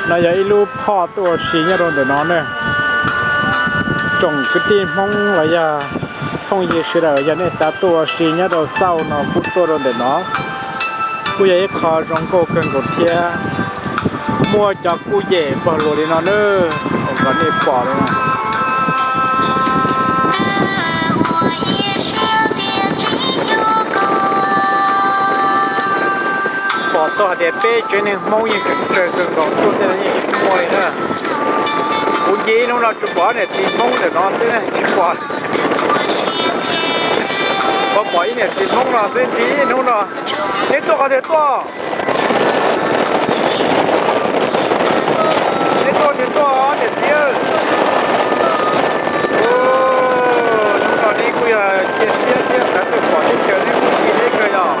No yog ib lub phoj tuaj ua si nyob rau ntawm no ne. Tsoom kwv tij Hmoob los yog phooj ywg sawv daws, yog nej xav tuaj ua si nyob rau xauj no kuj tuaj rau ntawm no. Kuj yog ib qho zoo nkauj kawg nkaus thiab. Muaj cov kuj yem npog luas li no na, kom nej pom li no. Pom tau hais tias peb tsev neeg Hmoob yeej tseem tsawg kawg nkaus, tuaj tej no yeej tsis muaj li na. Kuv ncig ib hnub no tsuas pom niam txiv Hmoob ntawm no xwb, tsis pom. Kuv pom ib niam txiv Hmoob no xwb, ncig ib hnub no. Neb tuaj qhov twg tuaj? Neb tuaj twg tuaj niam txiv? Hnub no neb kuj yog cia siab thiab xav tuaj pom teb chaws, neb kuj ncig deb kawg yog.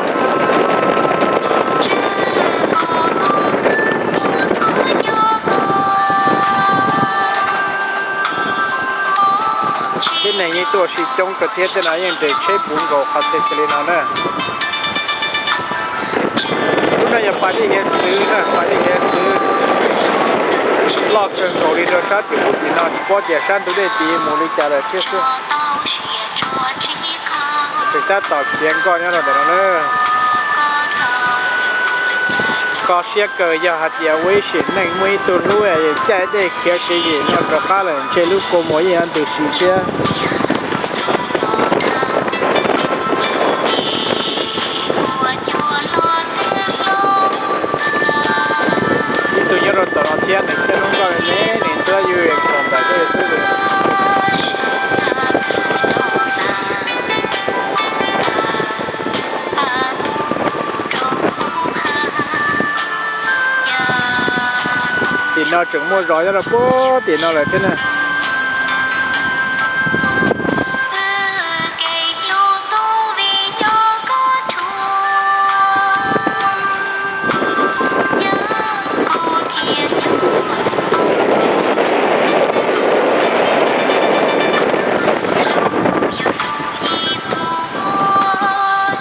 Tib neeg yeej tuaj ua si coob kawg thiab, tej no yeej nres tsheb puv nkaus qhov txhia chaw li no na. Lub no yog pas dej hiav txwv na, pas dej hiav txwv loj kawg nkaus li rau sab tim ub tim no, tsis paub tias sab ntug dej tid mus li cas lawm thiab xwb. Tseem tab tom khiav nkoj nyob rau ntawm no na. Kho siab kawg yog hais tias ua ib sim neej muaj ib tug hlub caij dej khiav tsis yim no rov qab lawm, ntshe lub kua muag yeej yuav ntws si thiab. Ib tug nyob rau tom no thiab, nws caij lub nkoj me me, nws tuaj yug tsaus ntais dej xwb. Tim no tseem muaj zos nyob rau puag tim no lawm thiab na.